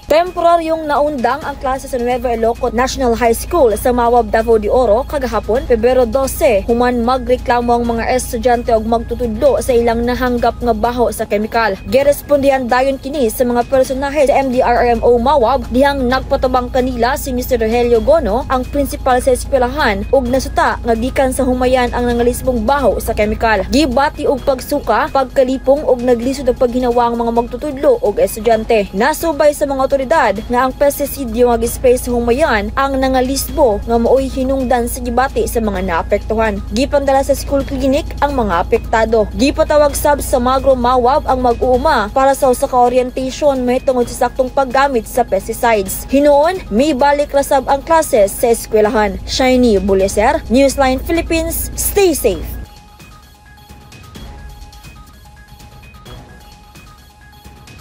Temporaryong naundang ang klase sa Nueva Ilocos National High School sa Mawab, Davao de Oro kagahapon, Pebrero 12, human magreklamo ang mga estudyante og magtutudlo sa ilang nahanggap nga baho sa kemikal. Girespondihan dayon kini sa mga personahe sa MDRRMO Mawab dihang nagpatabang kanila si Mr. Rogelio Gono, ang principal sa eskwelahan, ug nasuta nga gikan sa humayan ang nangalisbong baho sa kemikal. Gibati og pagsuka, pagkalipong ug naglisod og paghinawa ang mga magtutudlo og estudyante. Nasubay sa mga otoridad nga ang pestisidyo nga gispray sa humayan ang nangalisbo nga maoy hinungdan sa gibati sa mga naapektuhan. Gipandala sa school clinic ang mga apektado. Gipatawag sab sa Magro Mawab ang mag-uuma para sa usa ka orientation mahitungod sa saktong paggamit sa pesticides. Hinuon, mibalik ra sab ang klase sa eskwelahan. Shiny Buleser, Newsline Philippines, stay safe.